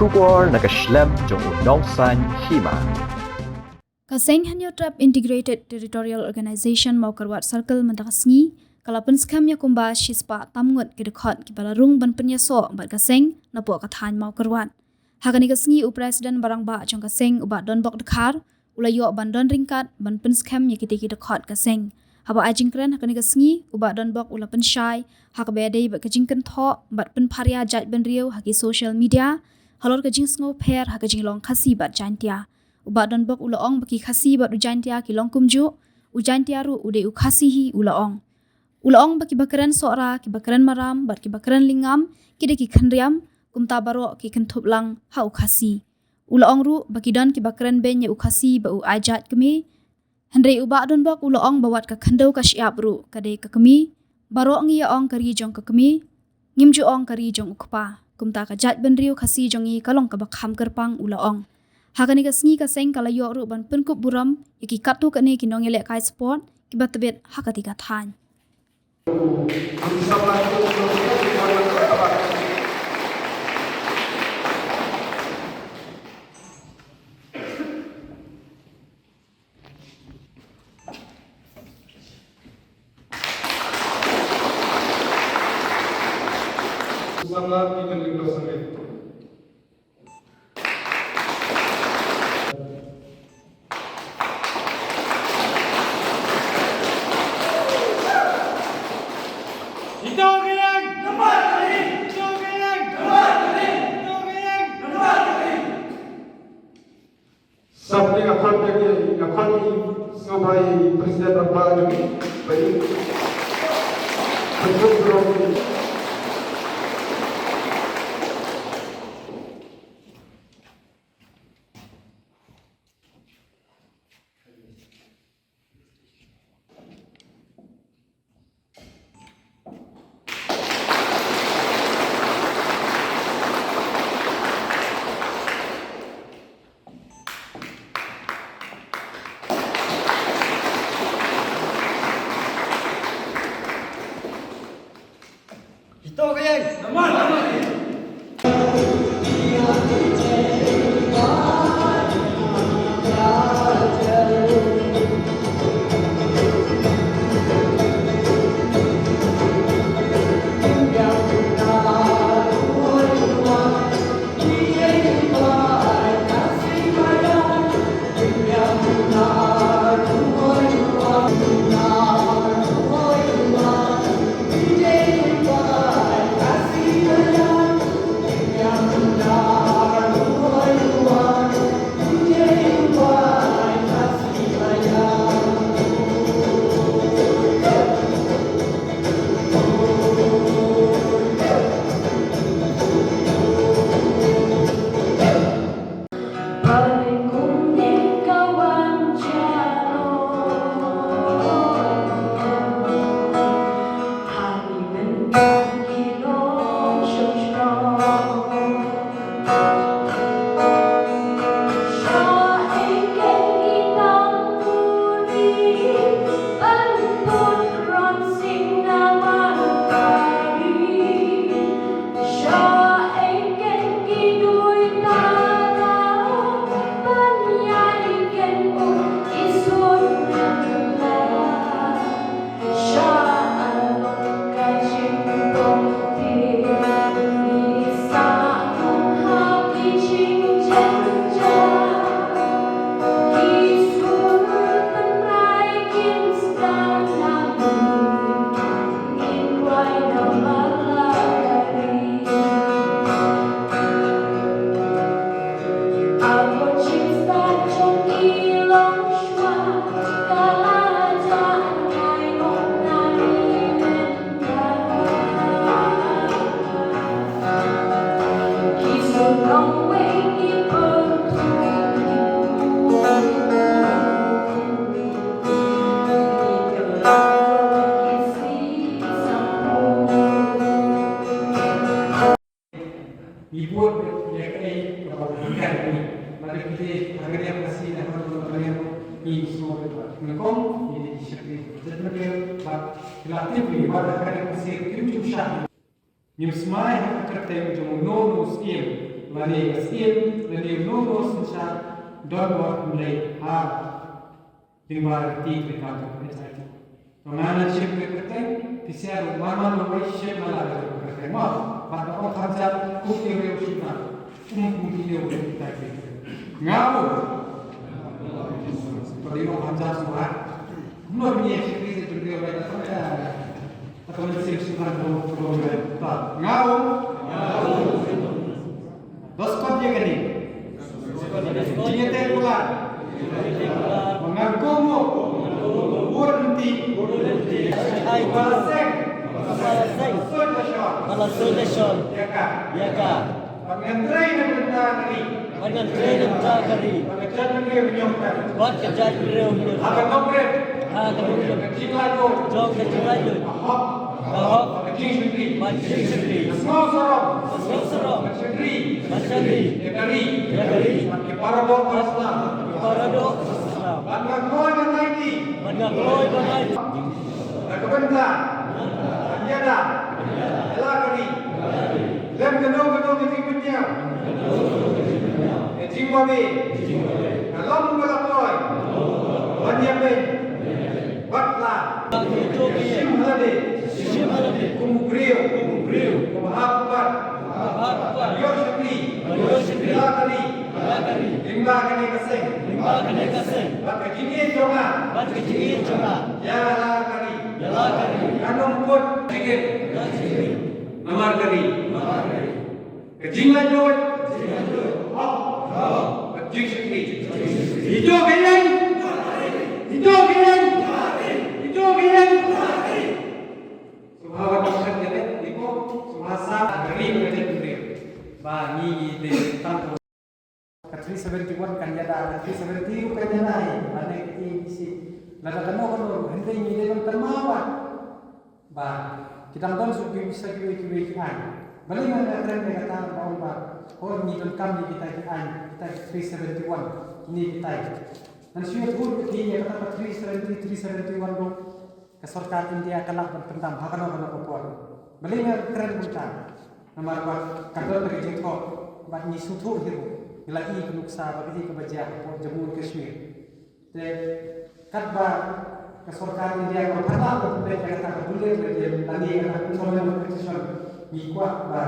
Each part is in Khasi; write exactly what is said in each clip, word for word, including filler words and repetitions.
Khubor na ka shlem jong u Nongsaiñ Hima. Ka seng Hynñiewtrep Integrated Territorial Organization Mawkyrwat Circle mynta ka sngi ka la pynskhem ïa kumba shispah tam ngut ki dkhot kiba la rung ban pynïasoh bad ka seng napoh ka thaiñ Mawkyrwat. Ha kane ka sngi u President barangbah jong ka seng u Bah Donbok Dkhar u la ïoh ban don ryngkat ban pynskhem ïa kitei ki dkhot ka seng. Haba ai jingkren ha kane ka sngi u Bah Donbok u la pynshai ha kaba ïadei bad ka jingkynthoh bad pynpharia jaitbynriew ha ki social media halor ka jingsngewpher ha ka jinglong Khasi bad Jaintia. U Bah Donbok u la ong ba ki Khasi bad u Jaintia ki long kumjuh, u Jaintia ruh u dei u Khasi hi, u la ong. U la ong ba kiba kren Sohra, kiba kren Maram bad kiba kren Lyngngam ki dei ki khynriam, kumta baroh ki kynthup lang ha u Khasi. U la ong ruh ba ki don kiba kren beiñ ïa u Khasi ba u ai jait kmie. Hynrei u Bah Donbok u la ong ba wat ka khyndew ka shyiap ruh ka dei ka kmie. Baroh ngi ïa ong ka ri jong ka kmie, ngim ju ong ka ri jong u kpa. Kumta ka jaitbynriew Khasi jong ngi ka long kaba kham kyrpang, u la ong. Ha kane ka sngi ka seng ka la ïoh ruh ban pynkup burom ïa ki katto katne ki nongïalehkai sport kiba tbit ha katei ka thaiñ. Ito kayang! Ito kayang! Ito kayang! Sa pdeng nga khot ïa ki, nga khot ïa i sngewbha ïa i President Rangbah jong ngi, ba i pynkup burom ïa i. Ito kayang. Aman, aman. Ngi bud ïa kaei kaba ka hikai ngi. Lada phi dei ha ka niam Khasi, ha ka niam ngi sngewbha nyngkong ngi dei ki shakri jait bynriew bad ki la tip ngi bad ha ka niam Khasi kim ju shah. Ngim smai ha ka kyrteng jong u no no skiem. Lane ka sien, lane u nongno synshar, don bor hynrei ha lyngba ka ti treikam ka H I T. To nga na shim ka kyrteng, phi sngewthuh, man man lawei shim ma la ka kyrteng mo. Bad ba ong kham jat, kum ki riew shim ma. Kum kum ki riew kita ki. Nga u. To dei ong kham jat suba. Kumno phi ïa shim ki riew, riew kham jat. Nga u. Dos kot ïa kane. Jingïateh kular. Ba nga komo. Bor lynti. Ba la seng. Ba la seng. Soi da shon. Ba la soi da shon. Ïa ka. Ïa ka. Ba ngan trei na bynta ka ri. Ba ngan trei na bynta ka ri. Bad ka jaitbynriew jong ka. Bad ka jaitbynriew jong ka. Ha ka nongrim. Ha ka nongrim. Ka jinglaitluid. Jong ka jinglaitluid. Ka hok. Ka hok. Ka jingshakri. Bad ka jingshakri. Ka sngewsarong. Ka sngewsarong. Ban shakri. Ban shakri. Ïa ka ri. Ïa ka ri. Bad ki paradoh para Islam. Ki paradoh para Islam. Bad nga kloi ban aiti. Bad nga kloi ban aiti. Na ka bynta. Ban ïada. Ïa la ka ri. Lem kano kano ka jingpynïap. Ka jingbabe. Ka long ba la kloi. Ban ïapeiñ. Bad la. Shim ha lade. Shim ha lade. Kum u briew. Kum u briew. Kum u hap u pat. Kum u hap u pat. Ïoh shakri. Ïoh shakri. Ïa la ka ri. Ïa la ka ri. Lyngba kane ka seng. Lyngba kane ka seng. Bad ka jingïeit jong nga. Bad ka jingïeit jong nga. Ïa la ka ri. Ïa la ka ri. Kan ym kut jingïeit. Namar ka ri. Namar ka ri. Ka jinglaitluid. Hok. Ka jingshakri. Ito ka ïeng. Ito ka ïeng. Ito ka ïeng. Sngewbha wat sngewbha ïa leh, iko, sngewbha sa, ka ri ka jaitbynriew. Ba ngi ngi dei tang ko. Ka three seventy-one kan ïada, ka three seventy ruh kan ïada hi, lane ka A D C. Lada kano kano ruh, hynrei ngi dei ban kynmaw ba. Ba, ki dang don shuh kiwei sa kiwei kiwei ki aiñ. Balei nga kren ïa kata ba ong ba, hooid ngi donkam ïa kita ki aiñ, kita ki three seventy-one, kine kita. Ngan shu ïathuh ïa phi ïa kata ka three seventy, three seventy-one ruh. Ka sorkar India ka lah ban pyndam ha kano kano ka por. Balei nga kren kumta? Namar ba ka don ka jingthoh ba ngi sngewthuh hi ruh. Ngi la ïohi ka nuksa ba ka dei kaba jia hapoh Jammu and Kashmir. Te katba ka sorkar India ka phah ban pynbeit ïa kata ka bullet lane ïa kata ka internal competition, ngi kwah ba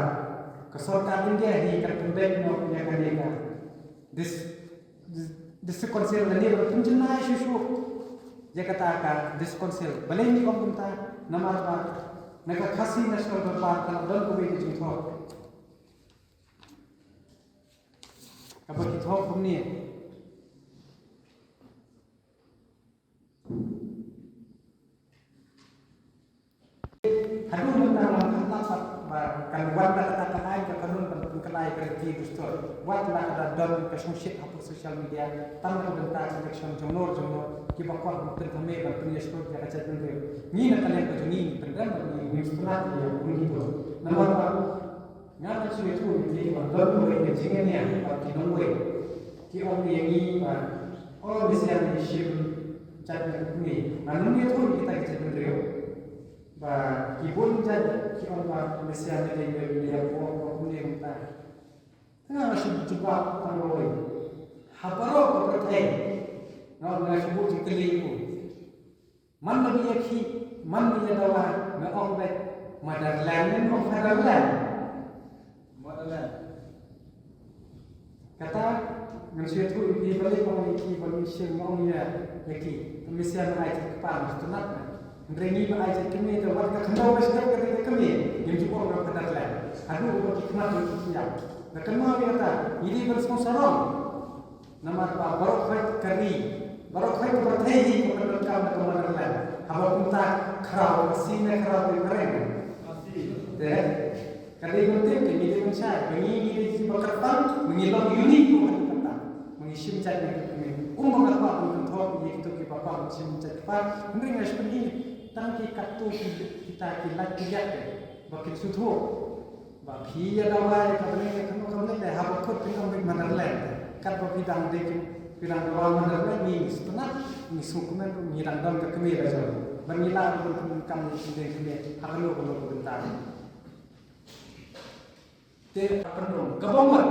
ka sorkar India hi kan pynbeit noh ïa kane ka dis- Dis- District Council lane ban pynjngai shuh shuh ïa kata ka District Council. Balei ngi ong kumta? Namar ba na ka Khasi National Dorbar ka la don kawei ka jingthoh kaba ki thoh kumne. Haduh mynta ngam pat lap pat ba kan wan da kata ka aiñ ka kanun ban pynkylla ïa ka riti dustur. Wat la ka da don ka shongshit hapoh social media tang na ka bynta election jong no jong no kiba kwah ban pynthame ban pynïasyrdoh ïa ka jaitbynriew. Ngi na ka liang ka jong ngi ngi pynrem bad ngi ngim sngewtynnat ïa ka bynriew. Namar ba nga ban shu ïathuh ïa phi ba don kawei ka jingïaineh bad ki nongwei ki ong ïa ngi ba, oh, mesian ngi shim jait na ka kmie. Ngan ym ïathuh ïa kita ki jaitbynriew. Ba ki bun jait ki ong ba mesian ne dei ne ïa pok ba kumne kumta. Nga shu jubab tang kawei. Ha baroh ka pyrthei. Nga ong nga shu buh jingkylli ïa u. Man la ïa ki, man la ïa dawa, me ong beit motherland ne me ong fatherland. Motherland. Kata ngan shu ïathuh ïa phi balei ong ïa ki ba ngi shim ong ïa ïa ki. Te mesian ai jait kpa nga sngewtynnat na. Hynrei ngi ba ai jait kmie te wat ka khyndew ba sdang ka dei ka kmie. Ngim ju ong ka fatherland. Haduh ba ki khmat ïa ki kiam. Nga kynmaw ïa kata ngi dei ban sngewsarong. Namar ba baroh khoit ka ri, baroh khoit ka pyrthei hi ka pyndonkam da ka motherland. Haba kumta khraw Khasi ne khraw Phareng. Te ka dei ban tip ka ngi dei ban shai ba ngi ngi dei kiba kyrpang ba ngi long unique kumta. Ba ngi shim jait ne ka kmie. Kumba nga kwah ban kynthoh ïa kito kiba kwah ban shim jait kpa. Hynrei nga shu pyni tang ki katto ki kita ki lait ki ïat ba kin sngewthuh. Ba phi ïa dawa ïa ka bneng ïa kano ka bneng lei haba kut phin ong beit motherland. Katba phi dang dei phi dang dawa motherland ngi ngi sngewtynnat ngi sngewkmen ruh ngi dang don ka kmie la jong. Ban ngi lah ruh ban pyndonkam ïa ka bneng kmie ha kano kano ka bynta. Te ka pynrung kaba mut,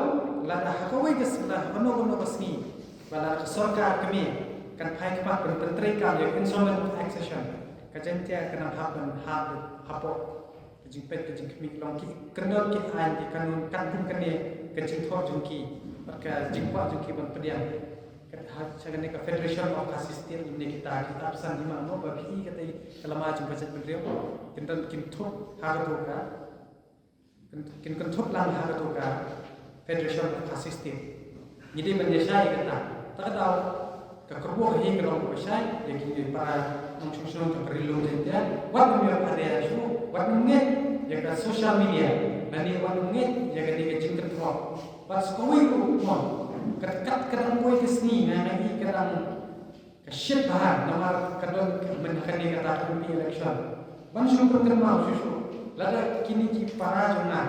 lada ha kawei ka sngi, ha kano kano ka sngi ba lada ka sorkar kmie kan phai khmat ban pyntreikam ïa ka Instrument of Accession, ka Jaiñtia kan nang hap ban hap hapoh ka jingpeit ka jingkhmih, long ki kyndon ki aiñ ki kanun, kan kum kane ka jingthoh jong ki bad ka jingkwah jong ki ban pdiang ka, ha, sha kane ka Federation of Khasi State. Ne kita, kita pynsan hi ma, mo, ba phi i kata ka lama jong ka jaitbynriew, kin don, kin thup ha kato ka, kin, kin kynthup lang ha kato ka Federation of Khasi State. Ngi dei ban ïa shai kata. Ta ka daw, ka kyrwoh hi ka long kaba shai ïa ki para nongshong shnong jong ka Ri Lum Jaiñtia, wat nym ïa pharia shuh, wat nym ngeit ïa ka social media, lane wat nym ngeit ïa kane ka jingkynthoh. Bad sa kawei ruh, mo, kat kat ka dang poi ka sngi nga nga i ka dang ka shit bha, namar ka don ka, myn ha kane kata ka M P election. Ban shu pynkynmaw shuh shuh, lada kine ki para jong nga,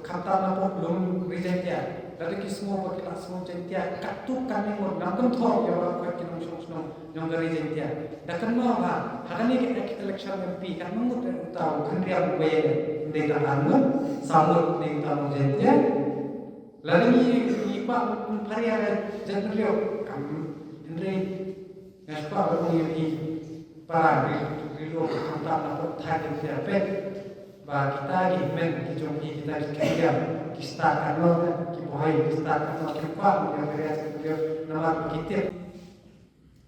khamtam na poh lum Ri Jaiñtia, lada ki sngew ba ki la sngew Jaiñtia katto katne ngut, ngam kynthoh ïa ba koit ki nongshong shnong jong ka Ri Jaiñtia. Da kynmaw bha, ha kane ka election M P, katno ngut uta u khynriam uba ïeng, ym dei tang ar ngut, saw ngut ym dei uta u nong Jaiñtia. Lada ngi, ngi kwah ban pharia ïa ka jaitbynriew, kam, hynrei nga shu kwah ban ong ïa phi para Ri, Ri Lum, khamtam na poh thaiñ Jaiñtia, peit ba kita ki hynmen ki jong phi, kita ki khynriam, ki stad katno, ki buhai ki stad katno, kim kwah ban ïa pharia ïa ka jaitbynriew namar ba ki tip.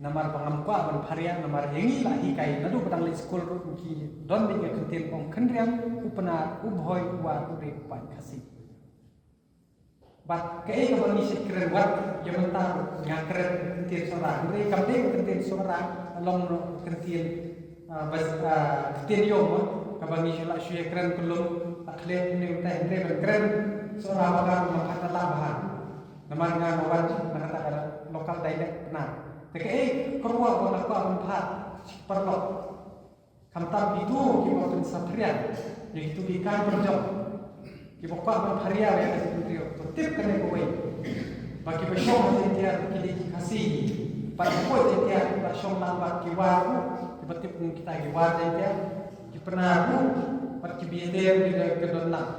Namar ba ngam kwah ban pharia, namar ïa ngi la hikai naduh ba dang leit skul ruh, ki don dei ïa ka ktien ong khynriam u Pnar, u Bhoi, u War, u Rit, u Paiñ Khasi. Bad kaei kaba ngi shait kren, wat ïa mynta ruh nga kren ka ktien Sohra, hynrei kam dei ka ktien Sohra, long noh ka ktien, ah, bas, ah, ktien ïong, mo, kaba ngi shu lah shu ïa kren kyllum, ah, khlem ne utai, hynrei ban kren Sohra ba ka ruh nga phat na lah bha. Namar nga nga wan na kata ka local dialect Pnar. Te kaei ka kyrwoh ba nga kwah ban phah sha ki paralok, khamtam kito kiba pynsaphriang ïa kito ki kam pyrjong, kiba kwah ban pharia ïa ka jaitbynriew, to tip kane kawei, ba kiba shong ha Jaiñtia ki dei ki Khasi, bad kiba shong lang bad ki War ruh, kiba tip kum kita ki War Jaiñtia, ki Pnar ruh, bad kiba ïadei ruh ki don lang.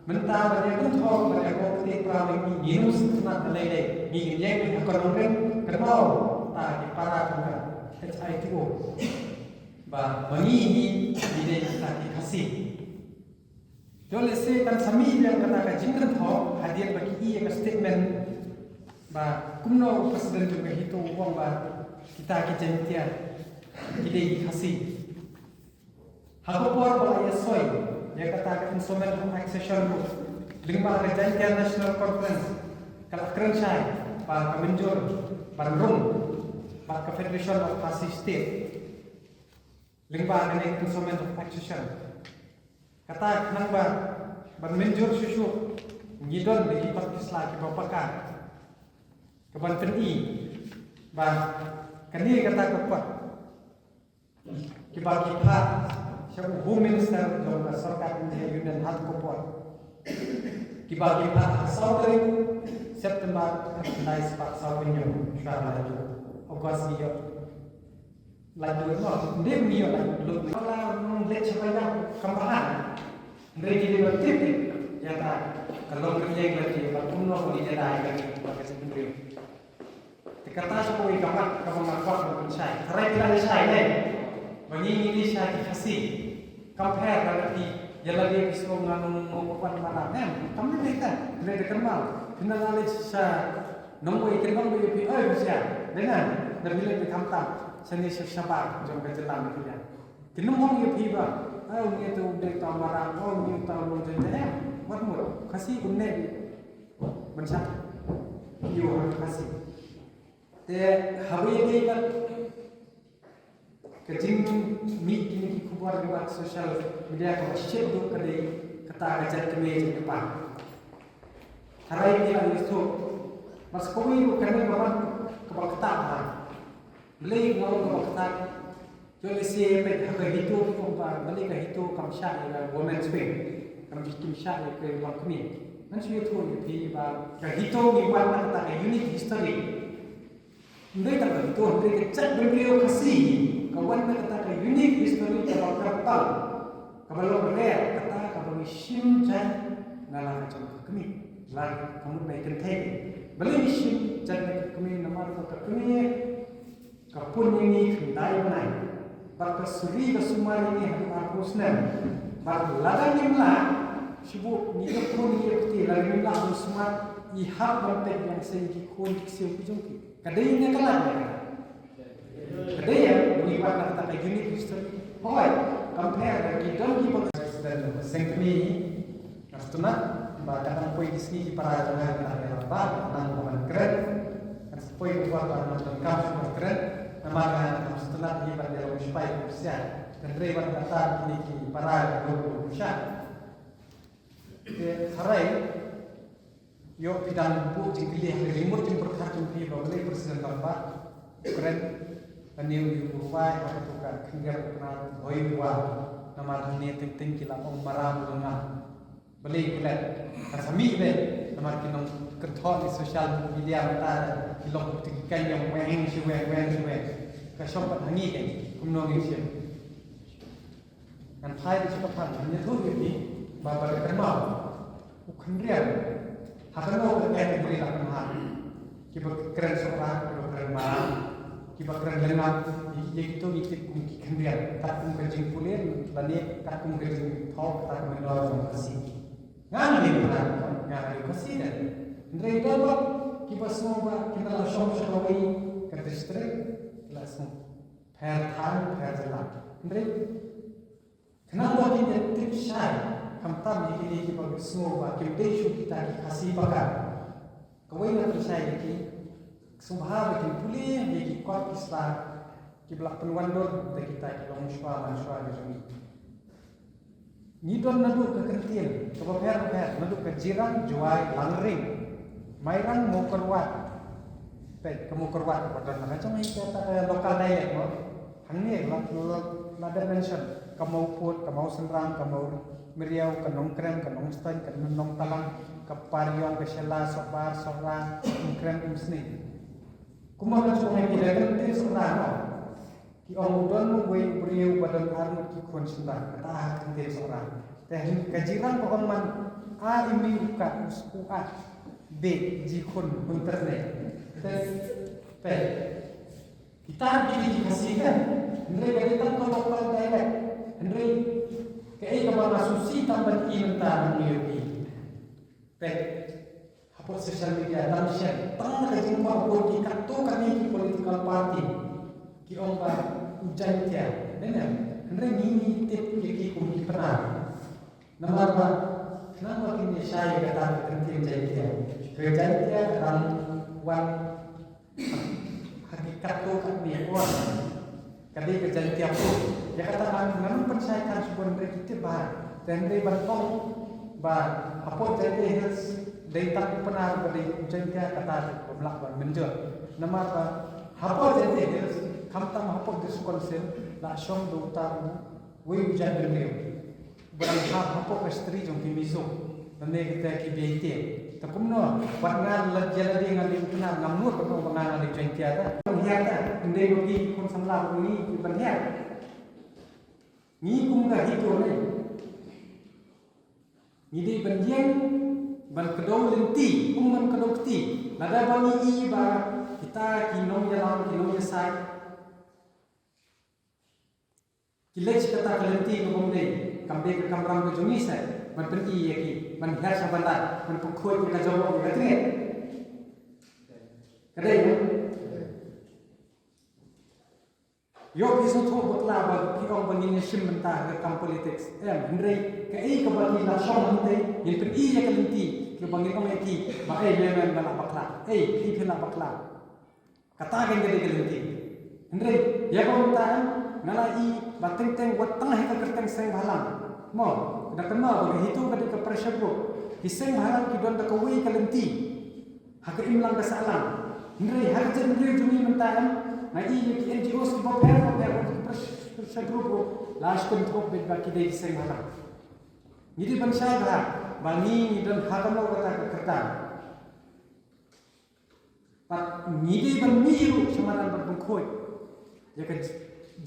Mynta ban ïa kynthoh, ban ïa koh kti pra, ngi, ngim sngewtynnat lei lei, ngi ngin ïeng ha ka nongrim, kynmaw ta ki para jong ka H I T O, ba ma ngi hi ngi dei kita ki Khasi. Te lehse kan sa mih biang kata ka jingkynthoh hadien ba ki i ïa ka statement ba kumno u president jong ka HITO u ong ba kita ki Jaiñtia ki dei ki Khasi. Ha ka por ba la ïa soi ïa kata ka Instrument of Accession ruh, lyngba ka Jaiñtia National Conference ka la kren shai ba ka mynjur ban rung bad ka Federation of Khasi State lyngba kane ka Instrument of Accession. Kata khnang ba ban mynjur shuh shuh, ngi don da ki kot ki sla kiba paka, ka ban pyni ba kane kata ka kot kiba ki phah sha u Home Minister jong ka sorkar India Union ha ka por, kiba ki phah ha saw tarik September, khatnai spah saw hynñiew, sha la ju August ngi ïoh. Lait lut mo, ym dei ngi ïoh lait lut mo. La nang leit sha ba ïap kam ba ha. Hynrei ngi dei ban tip ïa ka, ka long ka ïeng lait ïa ka kumno ngi ïa dei ka, ka jaitbynriew. Te kata sha kawei ka mat kaba nga kwah ban pynshai. Tharai phi la shai ne ba ngi ngi dei shai ki Khasi. Kam pher lada phi ïa lade phi sngew nga nong nong wan maram, em, kam ne dei ka. Phi leit da kynmaw, phi na la leit sha nongwei kin ong ïa phi, oi, phi sha, dei na, na phi leit da khamtam shane sha shabar jong ka jylla na phi ïa. Kin ym ong ïa phi ba, oh, ngi tu dei ta maram, oh, ngi ta long jong te, em, wat mut, Khasi kumne ban shah ïa u Khasi. Te haba ïadei bad ka jingmih kine ki khubor lyngba social media kaba shit duh ka dei kata ka jait kmie jait kpa. Tharai ki la ïathuh, bad sa kawei ruh kane ka mat kaba ktah bha. Balei nga ong kaba ktah? Te lehse peit ha ka HITO ki ong ba balei ka HITO kam shah ïa ka women's wing, kam, kim shah ïa ka long kmie. Ngan shu ïathuh ïa phi ba ka HITO ngi wan na kata ka unique history. Ym dei tang ka HITO, hynrei ka jaitbynriew Khasi ka wan na kata ka unique history kaba kyrpang, kaba long rare, kata kaba ngi shim jait Na la ka jong ka kmie, la ka mut ba i kynthei. Balei ngi shim jait na ka kmie? Namar ba ka kmie ka pun ïa ngi khyndai bnai. Bad ka suri ka sumar ïa ngi haduh arphew snem. Bad lada ngim lah, shu buh ngi ka pun ngi ka kti, lada ngim lah ban sumar, i hap ban peit biang sa ïa ki khun ki ksiew ki jong ki. Ka dei ne ka lait ne ka lait? Ka dei ïa, ngi wad na kata ka unique history. Hooid, compare da ki don ki ba. President Seng Kmie, nga sngewtynnat ba ka dang poi ki sngi ki para jong nga ka dang ïalam bha, ka dang ban kren. Kan sa poi ka por ba nga donkam shuh ban kren. Namar nga sngewtynnat ïa ban ïalong shuh ïa ka pyrshah. Hynrei wat kata kine ki para ka dang poi pyrshah. Te hynrei ïoh phi dang buh jingkylli ha ka jingmut jingpyrkhat jong phi ba balei President Rangbah u kren lane u rwai ha kato ka khyndiat u kynnoh hoi wa, namar hangne teng teng ki la ong maram u lyngngam. Balei u klet? Ka sa mih beit namar ki nongkynthoh ïa social media mynta ki long ki kan ïa weng shi weng weng shi weng. Ka shong pat ha ngi, kumno ngin shim? Ngan phai da shi ka phang, ngan ïathuh ïa phi ba ba la kynmaw u khynriam ha kano ka category la kynhar. Kiba kren Sohra, kiba kren Maram, kiba kren Lyngngam, ïa kito ngi tip kum ki khynriam, kat kum ka jingpule lane kat kum ka jingthoh kata ka myndor jong ka Khasi. Nga nga dei Maram, nga nga dei Khasi de. Hynrei don bad kiba sngew ba ki la shong sha kawei ka district, ki la sngew pher thaiñ pher jylla. Hynrei khnang ba kin ïa tip shai, khamtam ïa kine kiba sngew ba kim dei shuh kita ki Khasi bakla. Kawei nga pynshai ïa ki, sngewbha ba kin pule ïa ki kot ki sla kiba la pynwandur da kita ki longshuwa manshuwa ki jong ngi. Ngi don naduh ka kyntien kaba pher pher, naduh ka Jirang, Jowai, Langring, Mairang, Mawkyrwat. Peit, ka Mawkyrwat ba don na ka jong ngi kata ka local dialect mo. Hangne la, la, la dep mention ka Mawphut, ka Mawsynram, ka Mawmriaw, ka Nongkrem, ka Nongstoiñ, ka Nongtalang, ka Pariong, ka Shella, Sohbar, Sohra, Umkrem, Umsning. Kumba ka jong ngi ka kyntien Sohra mo. Ki ong u don uwei u briew ba don ar ngut ki khun shynrang, kata ha ka kyntien Sohra. Te ka Jirang ka ong man a imi u ka u s-, u a be ji khun u interne. Te, te. Kita ki dei ki Khasi kan. Hynrei ka dei tang ka local dialect. Hynrei kaei kaba nga sngewsih tang ban i mynta nang ïohi. Peit, hapoh social media dang share tang ka jingkwah vote ki katto katne ki political party. Ki ong ba u Jaiñtia, ne ne, hynrei ngi ngi tip ïa ki kum ki Pnar. Namar ba khnang ba kin ïa shai ïa kata ka kyntien Jaiñtia. Ka Jaiñtia ka dang wan ha ki katto katne por. Ka dei ka Jaiñtia pur. Ïa kata ngan, ngan ym pynshai than shibun, hynrei ki tip bha. Te hynrei ban ong ba hapoh Jaiñtia Hills dei tang u Pnar ba dei u Jaiñtia, kata te ym lah ban mynjur. Namar ba hapoh Jaiñtia Hills, khamtam hapoh District Council, la shong da uta uwei u jaitbynriew ba dang hap hapoh ka history jong ki Mizo lane kita ki Biaite. Te kumno, wat nga la jia lade nga dei u Pnar, ngam nud ban ong ba nga nga dei Jaiñtia ta. Ban hiar ta, ym dei ba ki khun samla ba ngi ban hiar. Ngi kum ka HITO ne, ngi dei ban ïeng ban kdew lynti, ym ban kdew kti. Lada ba ngi i ba kita ki nongïalam, ki nongïasaid, ki leit sha kata ka lynti kaba ym dei, kam dei ka kamram ka jong ngi, sa ban pyni ïa ki, ban hiar sha ban lad, ban pynkhuid ïa ka jong ïa ka tnget. Ka dei, ïoh phi sngewthuh bakla ba phi ong ba ngin ïashim bynta ha ka kam politics. Em, hynrei kaei kaba ki la shong hangtei, ngin pyni ïa ka lynti kaba ngin ong ïa ki ba ei, me, me, me la bakla. Ei, phi, phi la bakla. Kata kein ka dei ka lynti. Hynrei ïa ka mynta em, nga la i ba teng teng wat tang ha ka kyrteng seng bhalang. Mo, da kynmaw ba ka HITO ka dei ka pressure group. Ki seng bhalang ki don da kawei ka lynti ha ka imlang ka sahlang. Hynrei ha ka jaitbynriew jong ngi mynta em, nga i ïa ki NGOs kiba pher ba pher, ki pressure group ruh la shu kynthoh beit ba ki dei ki seng bhalang. Ngi dei ban shai bha ba ngi ngi don ha kano kata ka kyrdan. Bad ngi dei ban mih ruh sha madan ban pynkhuid ïa ka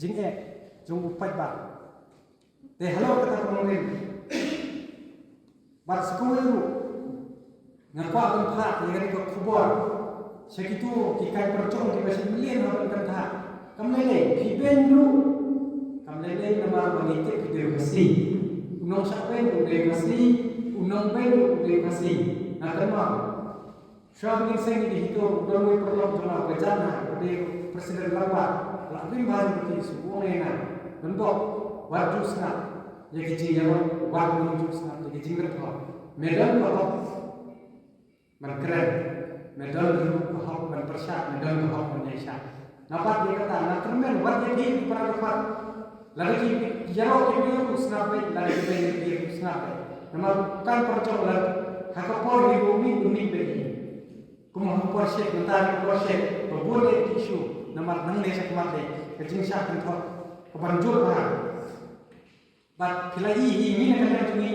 jingeh jong u paidbah. Te halor kata ka nongrim, Bad sa kawei ruh nga kwah ban phah ïa kane ka khubor sha kito ki kai pyrshong kiba shim mlien ha ban kynthah. Kam lei lei, phi beiñ ruh. Kam lei lei namar ba ngi tip ki dei Khasi. U nongshah beiñ ruh dei Khasi, u nongbeiñ ruh dei Khasi. Nga kynmaw shuwa ba ngin seng ïa ka HITO, u don uwei u paralok jong nga uba jan ha, uba dei president rangbah, la rim bha jong ka T S U, u ong ïa nga, Donbok, wat ju sngap ïa ki jingïaroh, wat ju sngap ïa ki jingrynthoh. Me don ka hok ban kren, me don ruh ka hok ban pyrshah, me don ka hok ban ïaishah. Nga bat ïa kata, nga kyrmen wat ïa ki para dkhot. Lada ki ïaroh ki briew ruh sngap beit, lada ki beiñ ki briew ruh sngap beit. Namar kan pyrshah lada ha ka por hi ruh mih, mih beit hi. Kum ha ka por shet, mynta ka por shet ba bun lei ki issue. Namar nangne shakhmat lei ka jingshah kynthoh ka ban jur bha. Bad phi la i hi, ngi na ka liang jong ngi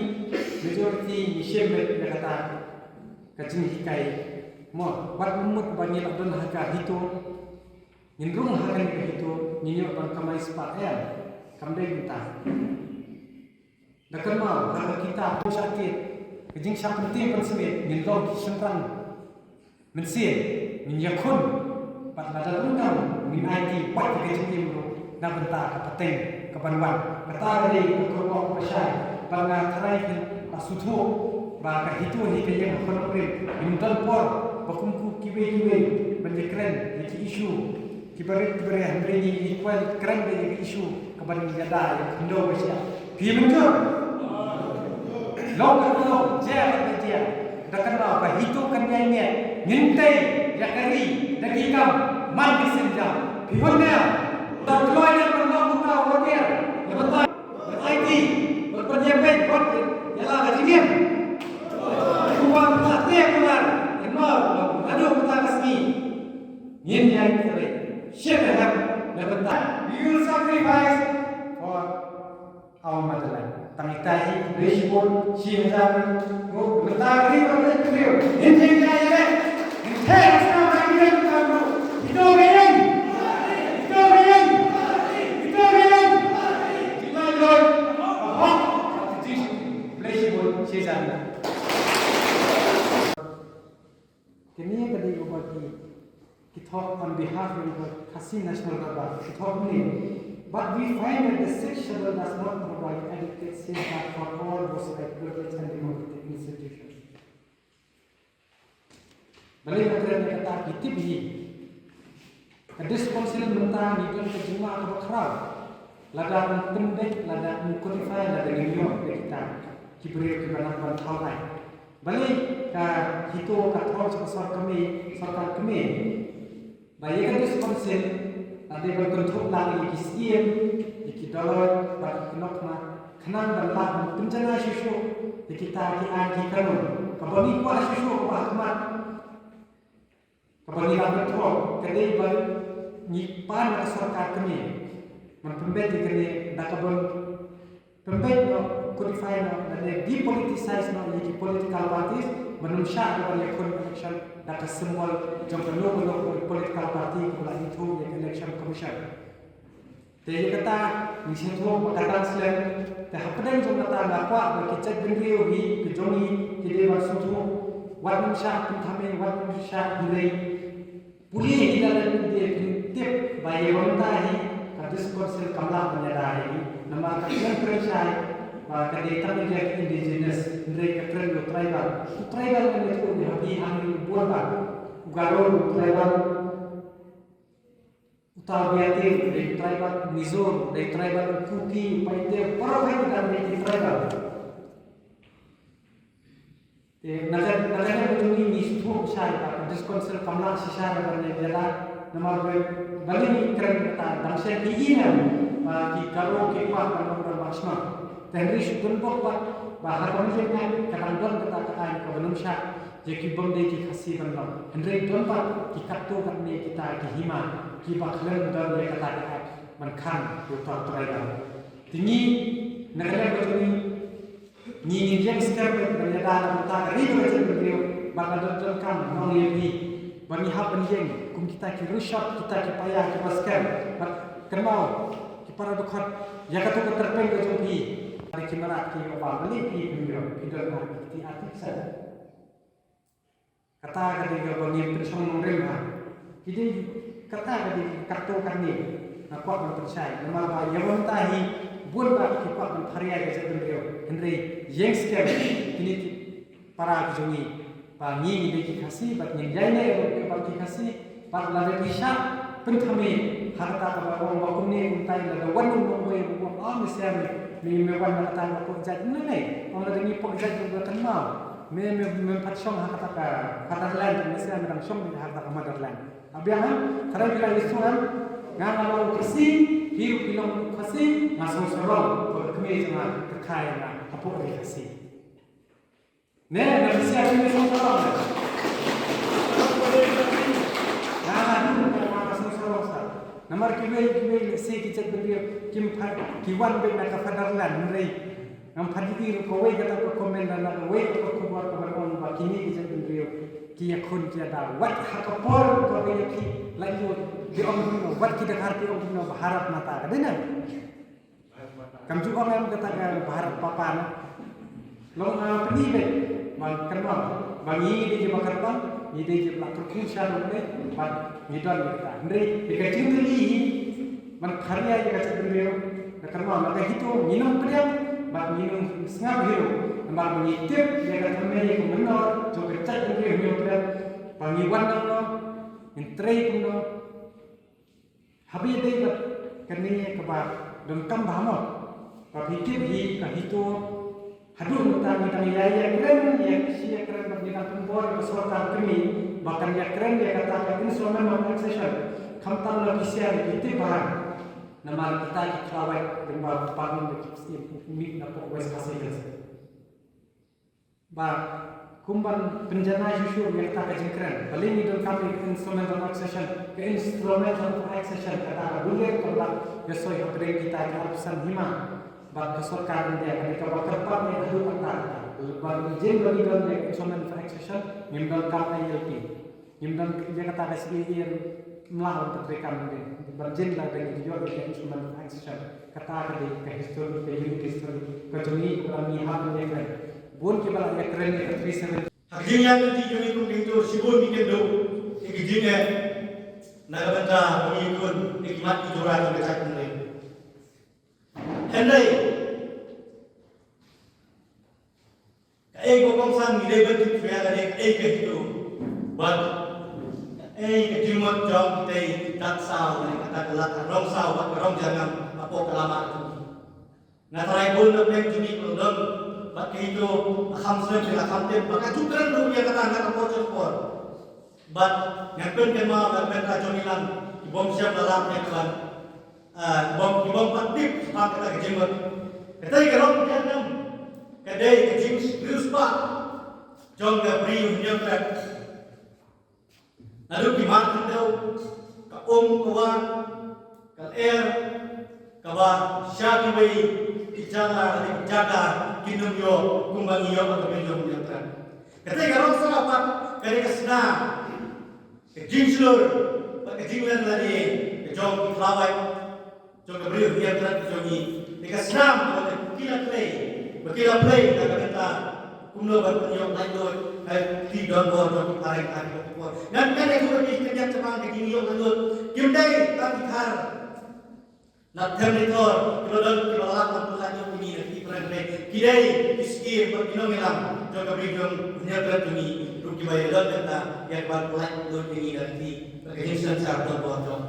majority ngi shem beit ïa kata ka jinghikai. Mo, wat mut ba ngi la don ha ka HITO, ngin rung ha kane ka HITO, ngin ïoh ban kamai spah, em? Kam dei mynta. Da kynmaw ha ka kitab Pynshai Kit, ka jingshah pyntip pynsmit, ngin long ki shynrang mynsiem, ngin ïakhun, bad lada donkam ngin aiti pat ïa ka jingim ruh na bynta ka pateng ka ban wan. Kata ka dei ka kyrwoh kaba shai, bad nga tharai phin sngewthuh ba ka HITO hi ka ïeng ha Nongrim, ngim don por ba kum kiwei kiwei ban ïakren ïa ki issue kiba rit kiba rit, hynrei ngi kren beit ïa ka issue kaba ngi ïada ïa ka khyndew ba shyiap. Phi mynjur? Long kaba long, jia kaba jia. Da kynmaw ka HITO kan ïaineh. Ngin tei ïa ka ri da ki kam man ki sienjam. Phi hun ne? Da kloi ne ban long uta u watia. Ïa batai, batai ki, ban pynïabeiñ, ban ïa la ka jingim. Kumba ka te kumba, ïa ma, naduh mynta ka sngi. Ngin ïai trei ship ha ka bynta. We will sacrifice for our motherland. Tang ita hi, dei shibun, shi hajar, ko bynta ri ko te ri. Ngin ïai ïai ïai. Ngin ïai ïai ïai. Ito ri ïai. Ito ri ïai. Ito ri ïai. Jilai loi. Ahok. Dei shibun, shi hajar. Kine ka dei kaba ki, ki thoh on behalf of the Khasi National Dorbar, ki thoh kumne. But we find that the Sixth Schedule does not provide adequate safeguard for all those like privileged and democratic institutions. Balei nga kren ïa kata? Ki tip hi. Ka District Council mynta ngi don ka jingma kaba khraw. Lada ngin pynbeit, lada ngin codify, lada ngin ïoh ïa kita ki briew kiba nang ban thaw ai. Balei ka HITO ka thoh sha ka sorkar kmie, sorkar kmie, ba ïa ka District Council la dei ban kynthup lang ïa ki siem, ïa ki dolloi bad ïa ki nongkhmat, khnang ban lah ban pynjanai shuh shuh ïa kita ki aiñ ki kanun. Kaba ngi kwah shuh shuh kaba ha khmat, kaba ngi la pyntrok, ka dei ba ngi pan na ka sorkar kmie ban pynbeit ïa kane da kaba pynbeit noh, codify noh, lane depoliticize noh ïa ki political parties, ban ym shah ban ïakhun election da ka symbol jong kano kano ka political party kaba la ithuh ïa ka Election Commission. Te ïa kata ngi sngewthuh ba ka dang slem. Te hapdeng jong kata nga kwah ba ki jaitbynriew hi ki jong ngi ki dei ban sngewthuh, wat nym shah pynthame, wat nym shah hynrei pule hi da lade, pule phin tip ba ïa mynta hi ka District Council kam lah ban ïada hi. Namar ka kren kren shai ba ka dei tang ïa ka indigenous, hynrei ka kren u tribal. U tribal ngan ïathuh ïa phi hangne u bun ba u Garo u tribal. Uta u Biate u dei tribal, Mizo u dei tribal, Kuki, Paite, baroh hi ki dang dei tribal. Te na ka, na kane ka jong ngi ngi sngewthuh shai ba ka District Council kam lah shisha da ban ïada namar ba, balei ngi kren kata, dang shen ki ïa ba ki Garo ki kwah ban ong ban shnong. Te hynrei shu don bok ba, ba ha ka mynjur ka dang don kata ka aiñ kaba nym shah ïa ki bym dei ki Khasi ban long. Hynrei don pat ki katto katne kita ki hima kiba khlem don ïa kata ka aiñ ban khang ïa uta u tribal. Te ngi na ka liang ka jong ngi, ngi ngin ïeng skhem ban ïada na ka bynta ka ri bad ka jaitbynriew, bad ka don donkam nongïalam ba ngi hap ban ïeng kum kita ki rushot, kita ki paia kiba skhem. Bad kynmaw ki para dkhot, ïa kato ka tyrpeng ka jong phi. Ki mrad ki ïoh ba mali ki pynïoh ki don ha ki kti artificial. Kata ka dei kaba ngim pynshong nongrim ha. Ki dei kata ka dei katto katne nga kwah ban pynshai. Namar ba ïa mynta hi bun ba ki kwah ban pharia ïa ka jaitbynriew. Hynrei ïeng skhem kine ki para ki jong ngi ba ngi ngi dei ki Khasi bad ngin ïaineh ruh bad ki Khasi bad lada ki shah pynthame ha kata kaba ong ba kumne kumtai lada wan u nongwei ruh ba ong me shem me me wan na kata ba pok jait ne ne ong lada ngi pok jait ruh ba kynmaw me me me pat shong ha kata ka fatherland me shem me dang shong ha kata ka motherland. Abiang ha kata ki la isu em nga nga long Khasi hi ruh ki long Khasi nga song sarong ba kmie jong nga ka khai nga ha pok ri Khasi. Ne, na bisiar ni song sarong ne. Na, na, na, na song sarong sa. Namar kiwei, kiwei, se ki jaitbynriew kim pat, ki wan beit na ka fatherland, hynrei ngam pat ïohi ruh kawei kata ka comment na, na kawei ka khubor kaba ong ba kine ki jaitbynriew ki ïakhun ki ïada. Wat ha ka por kaba ïa ki, la ïoh, ki ong kumno, wat ki Dkhar ki ong kumno, Bharat Mata, ka dei ne? Kam ju ong em kata ka Bharat Papa na. Long, ah, pyni beit ba kynmaw ba ngi dei kiba kyrpang, ngi dei kiba la kyrkhu sha ruh beit bad ngi don ïa kata. Hynrei ïa ka jingkylli hi ban pharia ïa ka jaitbynriew, da kynmaw na ka HITO ngi nongpdiang bad ngi nongsngap hi ruh namar ba ngi tip ïa ka thymmei ïa ka mynnor jong ka jaitbynriew Hynñiewtrep ba ngi wan nangno, ngin trei kumno. Haba ïadei bad kane kaba donkam bha mo. Ba phi tip hi ka HITO haduh mynta ngi dang ïa ïakren, ïa shi ïakren bad ngi dang pynbor ïa ka sorkar kmie ba kan ïakren ïa kata ka instrument of accession. Khamtam na P C R phi tip bha. Namar kita ki khlawait lyngba parliament ki stem mih na pok West Khasi Hills. Ba kum ban pynjanai shuh shuh ïa kata ka jingkren. Balei ngi donkam ïa ka instrument of accession, ka instrument of accession kata ka bulir kaba la ïasoi hapdeng kita ki arphew san hima. Bad ka sorkar India ka dei kaba kyrpang ïa haduh katta. Ba ijin ba ngi don ïa ka instrument of accession ngim donkam I L P. Ngim don ïa kata ka C A A ruh mla wan ka treikam dei ban jin la dei ïoh ïa ka instrument of accession. Kata ka dei ka history, ka unique history ka jong ngi kaba ngi hap ban ïakren. Bun kiba la ïakren ïa ka three seven. Ha ka jingïaid lynti jong ngi kum ki HITO shibun ngi kynduh ïa ka jingeh na ka bynta ba ngi khun ïa ki mat ki jura jong ka jaitbynriew. Hynrei kaei ba kongsan ngi dei ban tip shuwa ka dei kaei ka HITO bad kaei ka jingmut jong kitei ki dak saw ne kata ka lad ka rong saw bad ka rong jyrngam hapoh ka lama ka jong ngi. Nga tharai bun na pdeng jong ngi ki la don bad ka HITO la kham sngewthuh la kham tip bad ka ju kren ruh ïa kata na ka por sha ka por. Bad ngan pynkynmaw na ka bynta jong ngi lang ki bym shym la lah ïa ka ban Ah, ki bym, ki bym pat tip shaphang kata ka jingmut. Kata ka rong jyrngam ka dei ka jingriewspah jong ka briew Hynñiewtrep. Naduh ki mar khyndew, ka um ka war, ka lyer, kaba sha kiwei ki jaka, ki jaka kin ym ïoh kumba ngi ïoh ha ka briew Hynñiewtrep. Kata ka rong saw pat ka dei ka snam. Ka jingshlur bad ka jingleh lade ka jong ki khlawait jong ka briew Hynñiewtrep ka jong ngi. Te ka snam ba ki la klei, ba ki la klei na ka bynta kumno ban pynïoh laitluid ha ki donbor jong ki phareng ha ki por. Ngan kane kumno ki kynjat shaphang ka jingïoh laitluid. Kim dei tang ki Khar. Na them ni thor, ki la don, ki la lap, ban pynlait ïa ngi na ki phareng phareng. Ki dei ki skim bad ki nongïalam jong ka briew jong Hynñiewtrep jong ngi, ruh kiba ïadon bynta ïa ka ban pynlait ïa ngi na ki, bad ka jingsynshar donbor jong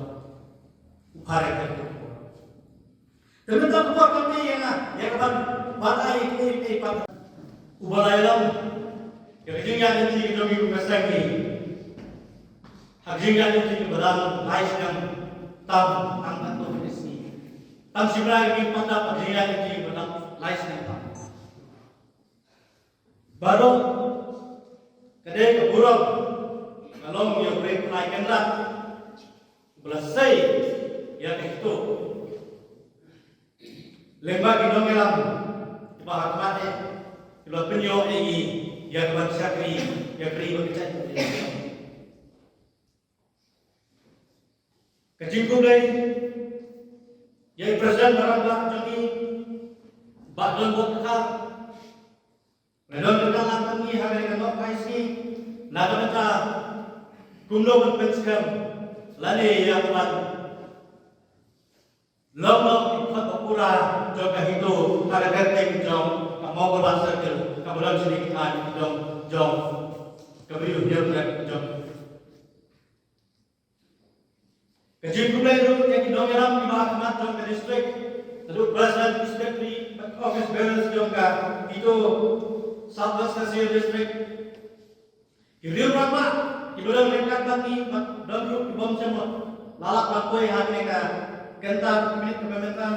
u phareng ka jong. Te mynta ka por kam dei ïa nga ïa ka ban, ban ai ïa ki, ïa ki pat. Uba la ïalam ïa ka jingïaid lynti ka jong ngi kum ka seng ngi. Ha ka jingïaid lynti kaba dang lai snem tam, tang katto katne sngi. Tang shibnai ngi pat dap ha ka jingïaid lynti kaba dang lai snem tam. Baroh ka dei ka burom ka long ïa u Blei Trai Kynrad ba la sei ïa ka HITO. Lyngba ki nongïalam kiba ha khmat eh, ki la pynïoh ïa ngi ïa ka ban shakri, ïa ka ri bad ka jaitbynriew. Ka jingkhublei ïa i President ba rangbah jong ngi, Ba don bok ka. Nga don ka lang ka ngi ha ka nok kai si. Na ka bynta kumno ban pynskhem lane ïa ka ban long long ki khot ba pura jong ka HITO ha ka kyrteng jong ka Mawkyrwat Circle kaba don shane ki thaiñ ki dong jong ka Bri u Hynñiewtrep jong. Ka jingkhublei ruh ïa ki nongïalam kiba ha khmat jong ka district, naduh president, secretary bad office bearers jong ka HITO South West Khasi Hills District. Ki riew rangbah kiba don ryngkat bad ngi bad don ruh ki bym shym la lah ban poi ha kane ka kynta minit kaba mynta.